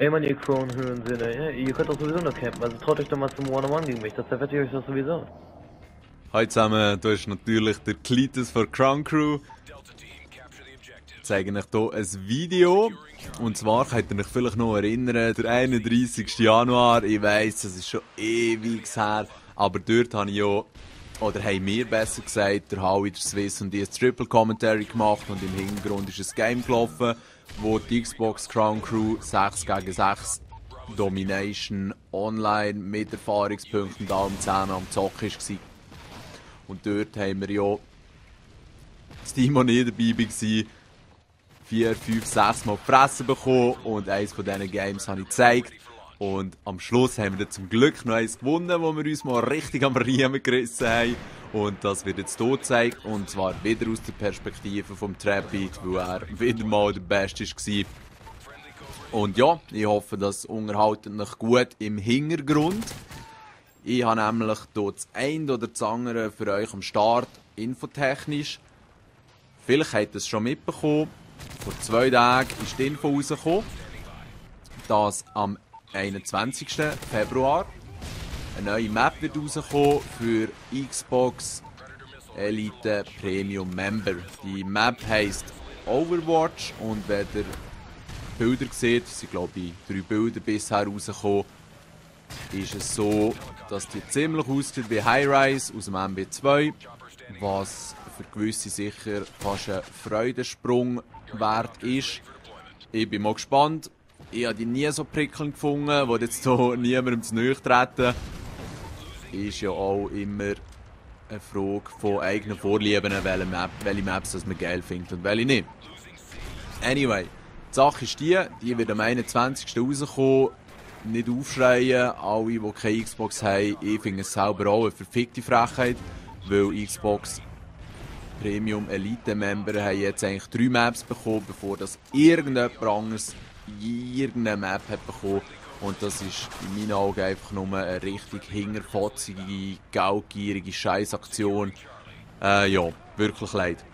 Ey, Mann, ihr Crown-Höhensöhne, ja? Ihr könnt doch sowieso noch campen, also traut euch doch mal zum One-on-One gegen mich, das zerfetzt ihr euch doch sowieso. Hallo zusammen, da ist natürlich der Cletus von Crown Crew. Ich zeige euch hier ein Video. Und zwar könnt ihr euch vielleicht noch erinnern, der 31. Januar, ich weiss, das ist schon ewig her, aber dort habe ich ja, oder haben wir besser gesagt, der Howie, der Swiss und ich ein Triple Commentary gemacht und im Hintergrund ist ein Game gelaufen, wo die Xbox Crown Crew 6 gegen 6 Domination online mit Erfahrungspunkten und allem zusammen am Zocken war. Und dort haben wir ja das Team, das nicht dabei war, 4, 5, 6 Mal gefressen bekommen und eines von diesen Games habe ich gezeigt. Und am Schluss haben wir dann zum Glück noch eins gewonnen, wo wir uns mal richtig am Riemen gerissen haben. Und das wird jetzt hier gezeigt, und zwar wieder aus der Perspektive vom Trappy, weil er wieder mal der Beste war. Und ja, ich hoffe, das unterhaltet euch gut im Hintergrund. Ich habe nämlich hier das eine oder das andere für euch am Start, infotechnisch. Vielleicht habt ihr es schon mitbekommen. Vor 2 Tagen ist die Info rausgekommen, dass am 21. Februar eine neue Map wird rauskommen für Xbox Elite Premium Member. Die Map heisst Overwatch und wenn ihr Bilder seht, es sind glaube ich 3 Bilder bisher rausgekommen, ist es so, dass die ziemlich aussieht wie High-Rise aus dem MB2, was für gewisse sicher fast ein Freudensprung wert ist. Ich bin mal gespannt. Ich habe die nie so prickelnd gefunden, wo jetzt hier niemandem zu nahe treten. Ist ja auch immer eine Frage von eigenen Vorlieben, welche Maps das man geil findet und welche nicht. Anyway, die Sache ist die wird am 21. rauskommen. Nicht aufschreien, alle, die keine Xbox haben. Ich finde es selber auch eine verfickte Frechheit, weil Xbox Premium Elite Member haben jetzt eigentlich 3 Maps bekommen, bevor das irgendjemand anderes irgendeine Map hat bekommen. Und das ist in meinen Augen einfach nur eine richtig hingerfotzige, geldgierige Scheissaktion. Ja, wirklich leid.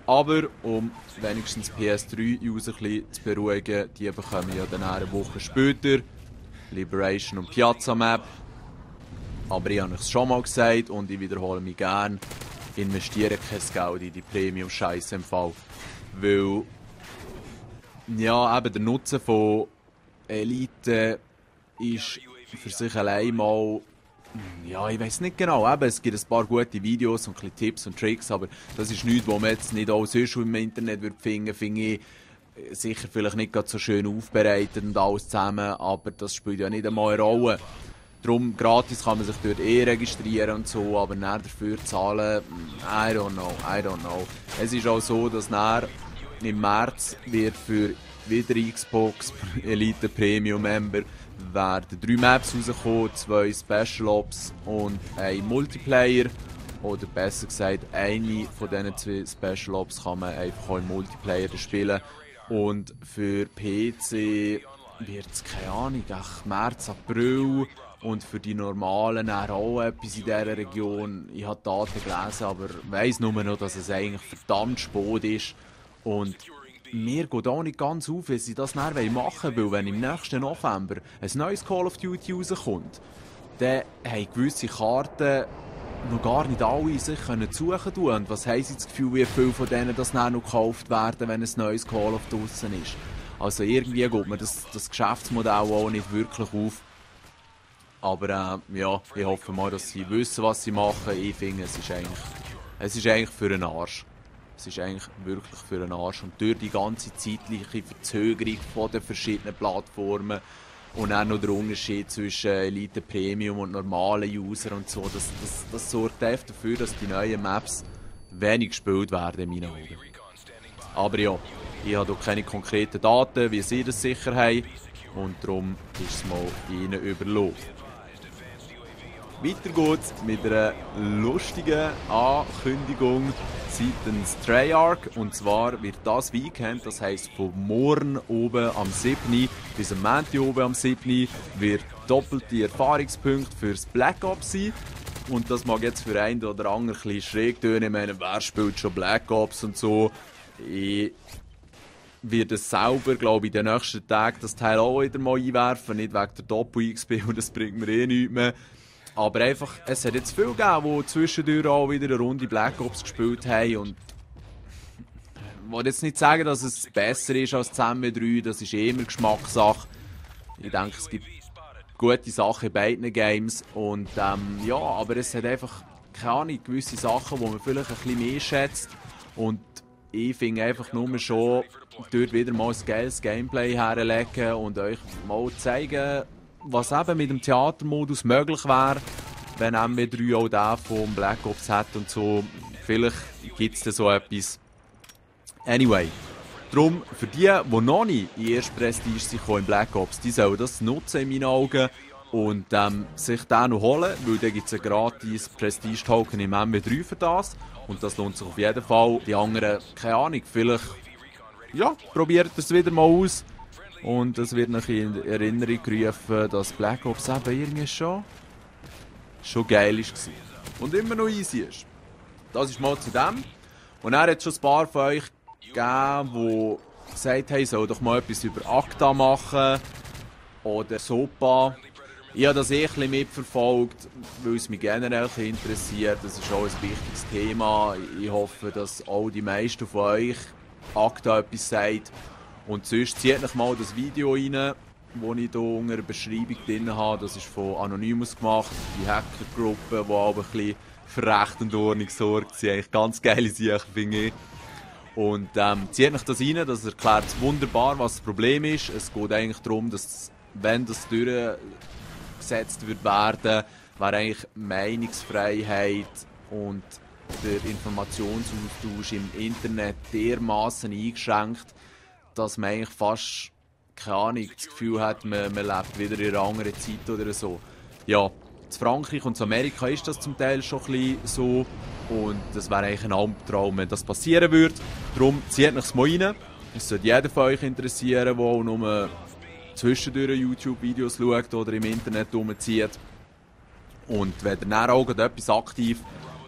Aber um wenigstens PS3-User ein bisschen zu beruhigen, die bekommen ja dann eine Woche später Liberation und Piazza Map. Aber ich habe es schon mal gesagt und ich wiederhole mich gerne, investiere kein Geld in die Premium-Scheiße im Fall. Weil, ja, eben der Nutzen von Elite ist für sich allein mal, ja, ich weiß nicht genau, eben, es gibt ein paar gute Videos und ein bisschen Tipps und Tricks, aber das ist nichts, was man jetzt nicht auch sonst im Internet finden würde, finde ich. Sicher vielleicht nicht ganz so schön aufbereitet und alles zusammen, aber das spielt ja nicht einmal eine Rolle. Darum, gratis kann man sich dort registrieren und so, aber dann dafür zahlen, I don't know. Es ist auch so, dass dann im März wird für wieder Xbox Elite Premium Member werden 3 Maps rauskommen, 2 Special Ops und ein Multiplayer. Oder besser gesagt, eine von diesen 2 Special Ops kann man einfach auch im Multiplayer spielen. Und für PC wird es, keine Ahnung, März, April. Und für die normalen auch etwas in dieser Region. Ich habe Daten gelesen, aber weiss nur noch, dass es eigentlich verdammt spät ist. Und mir geht auch nicht ganz auf, wie sie das dann machen wollen, weil wenn im nächsten November ein neues Call of Duty rauskommt, dann haben gewisse Karten noch gar nicht alle in sich suchen können. Und was haben sie das Gefühl, wie viele von denen das dann noch gekauft werden, wenn ein neues Call of draussen ist? Also irgendwie geht mir das Geschäftsmodell auch nicht wirklich auf. Aber ja, ich hoffe mal, dass sie wissen, was sie machen. Ich finde, es ist eigentlich für den Arsch. Es ist eigentlich wirklich für den Arsch. Und durch die ganze zeitliche Verzögerung von den verschiedenen Plattformen und auch noch der Unterschied zwischen Elite Premium und normalen User und so, das sorgt einfach dafür, dass die neuen Maps wenig gespielt werden in meinen Augen. Aber ja, ich habe hier keine konkreten Daten, wie sie das sicher haben. Und darum ist es mal ihnen überlassen. Weiter geht's mit einer lustigen Ankündigung seitens Treyarch. Und zwar wird das Weekend, das heisst von morgen oben am 7. bis am Montag oben am 7. wird doppelte Erfahrungspunkte fürs Black Ops sein. Und das mag jetzt für einen oder anderen ein bisschen schräg tönen. Ich meine, wer spielt schon Black Ops und so? werde es selber, glaube ich, in den nächsten Tagen das Teil auch wieder mal einwerfen. Nicht wegen der Doppel-XP, und das bringt mir eh nichts mehr. Aber einfach, es hat jetzt viele gegeben, die zwischendurch auch wieder eine Runde Black Ops gespielt haben. Und ich will jetzt nicht sagen, dass es besser ist als 10v3, das ist immer Geschmackssache. Ich denke, es gibt gute Sachen in beiden Games. Und ja, aber es hat einfach, keine Ahnung, gewisse Sachen, die man vielleicht ein bisschen mehr schätzt. Und ich finde einfach nur schon, dort wieder mal ein geiles Gameplay herlegen und euch mal zeigen, was eben mit dem Theatermodus möglich wäre, wenn MW3 auch den von Black Ops hat und so. Vielleicht gibt es da so etwas. Anyway, darum, für die noch nicht in erste Prestige sind in Black Ops, die sollen das nutzen in meinen Augen und sich den noch holen, weil dann gibt es ein gratis Prestige-Token im MW3 für das. Und das lohnt sich auf jeden Fall. Die anderen, keine Ahnung, vielleicht, ja, probiert es wieder mal aus. Und es wird noch in Erinnerung gerufen, dass Black Ops eben irgendwie schon geil war. Und immer noch easy ist. Das ist mal zu dem. Und er hat schon ein paar von euch gegeben, die gesagt haben, ich soll doch mal etwas über ACTA machen. Oder SOPA. Ich habe das ein bisschen mitverfolgt, weil es mich generell interessiert. Das ist auch ein wichtiges Thema. Ich hoffe, dass auch die meisten von euch ACTA etwas sagt. Und sonst zieht euch mal das Video rein, das ich hier unter der Beschreibung drin habe. Das ist von Anonymous gemacht, die Hackergruppe, die auch ein bisschen für Recht und Ordnung sorgt. Sie sind eigentlich ganz geile Sachen, finde ich. Und zieht euch das rein, das erklärt wunderbar, was das Problem ist. Es geht eigentlich darum, dass, wenn das durchgesetzt wird werden, wäre eigentlich Meinungsfreiheit und der Informationsaustausch im Internet dermaßen eingeschränkt, dass man eigentlich fast, keine Ahnung, das Gefühl hat, man lebt wieder in einer anderen Zeit oder so. Ja, in Frankreich und in Amerika ist das zum Teil schon ein bisschen so und das wäre eigentlich ein Albtraum, wenn das passieren würde. Darum zieht euch mal rein. Es sollte jeder von euch interessieren, der auch nur zwischendurch YouTube-Videos schaut oder im Internet rumzieht. Und wenn ihr dann auch etwas aktiv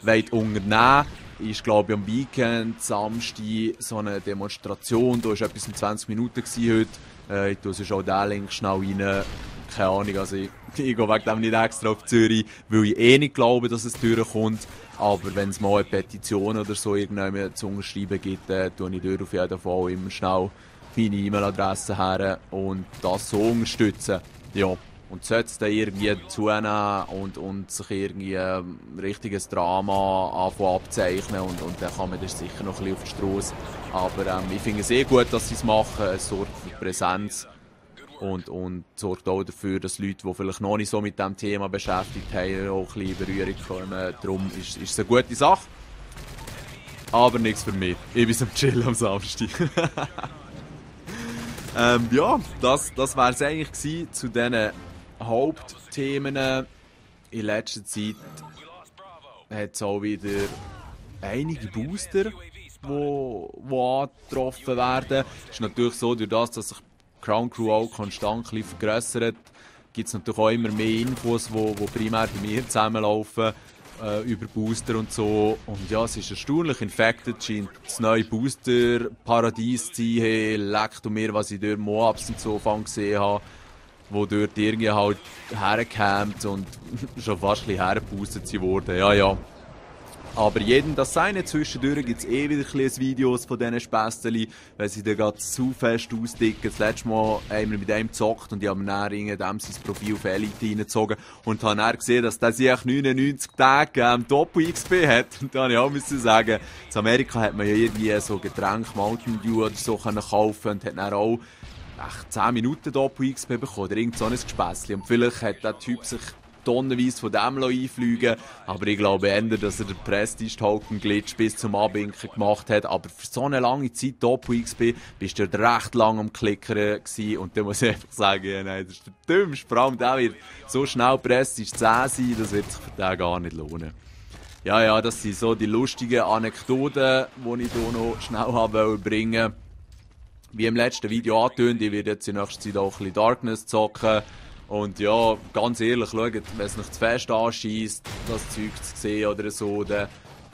unternehmen wollt, ist, glaube ich, am Weekend, Samstag, so eine Demonstration. Da war etwas in 20 Minuten heute. Ich tue sonst auch den Link schnell rein. Keine Ahnung, also ich gehe wegen dem nicht extra auf Zürich, weil ich eh nicht glaube, dass es durchkommt. Aber wenn es mal eine Petition oder so irgendjemand zu unterschreiben gibt, tue ich dort auf jeden Fall immer schnell meine E-Mail-Adresse her und das so unterstützen. Ja. Und sollte es dann irgendwie zunehmen und sich irgendwie ein richtiges Drama anfangen abzeichnen und dann kann man das sicher noch ein bisschen auf die Strasse. Aber ich finde es sehr gut, dass sie es machen. Es sorgt für Präsenz und sorgt auch dafür, dass Leute, die vielleicht noch nicht so mit diesem Thema beschäftigt haben, auch ein bisschen in Berührung kommen. Darum ist es eine gute Sache. Aber nichts für mich. Ich bin am Chillen am Samstag. Ja, das wäre es eigentlich gewesen zu diesen Hauptthemen. In letzter Zeit hat es auch wieder einige Booster, die angetroffen werden. Es ist natürlich so, durch das, dass sich Crown Crew auch konstant vergrössert, gibt es natürlich auch immer mehr Infos, die primär bei mir zusammenlaufen, über Booster und so. Und ja, es ist erstaunlich. Infected scheint das neue Booster-Paradies zu sein. Hey, leckt mir, was ich durch Moabs und so gesehen habe, wo dort irgendwie halt hergekämmt und schon fast ein bisschen hergeboostet wurden. Ja, ja. Aber jedem das seine. Zwischendurch gibt es eh wieder ein bisschen Videos von diesen Spästeli, weil sie dann gerade zu fest ausdicken. Das letzte Mal haben wir mit einem gezockt und ich habe mir dann dem sein Profil auf Elite reingezogen und habe dann gesehen, dass der sich 99 Tage Doppel-XP hat. Und da habe ich auch müssen sagen, in Amerika hat man ja irgendwie so Getränke, Mountain Dew oder so können kaufen und hat dann auch 10 Minuten Doppel-XP bekommen oder irgend so ein Gespässchen. Und vielleicht hat der Typ sich tonnenweise von dem einfliegen, aber ich glaube eher, dass er den Prestige-Token-Glitch bis zum Abwinken gemacht hat. Aber für so eine lange Zeit Doppel-XP bist du recht lang am Klickern gewesen. Und dann muss ich einfach sagen, ja, nein, das ist der Dümmste. Vor allem der wird so schnell Prestige 10 sein, das wird sich für den gar nicht lohnen. Ja, ja, das sind so die lustigen Anekdoten, die ich hier noch schnell bringen wollte. Wie im letzten Video angetönt, ich werde jetzt in nächster Zeit auch ein bisschen Darkness zocken. Und ja, ganz ehrlich, schaut, wenn es nicht zu fest anschießt, das Zeug zu sehen oder so, dann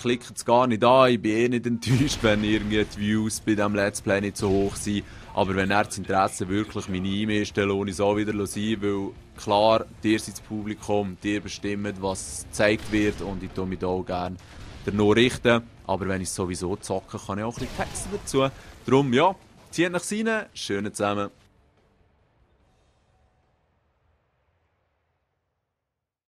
klickt es gar nicht an. Ich bin eh nicht enttäuscht, wenn irgendwie die Views bei diesem Let's Play nicht so hoch sind. Aber wenn das Interesse wirklich minim ist, dann lohne ich es auch wieder sein, weil klar, ihr seid das Publikum, ihr bestimmt, was gezeigt wird und ich tue mich da auch gerne danach richten. Aber wenn ich sowieso zocke, kann ich auch ein bisschen texten dazu. Darum, ja, zieht euch rein, schön zusammen.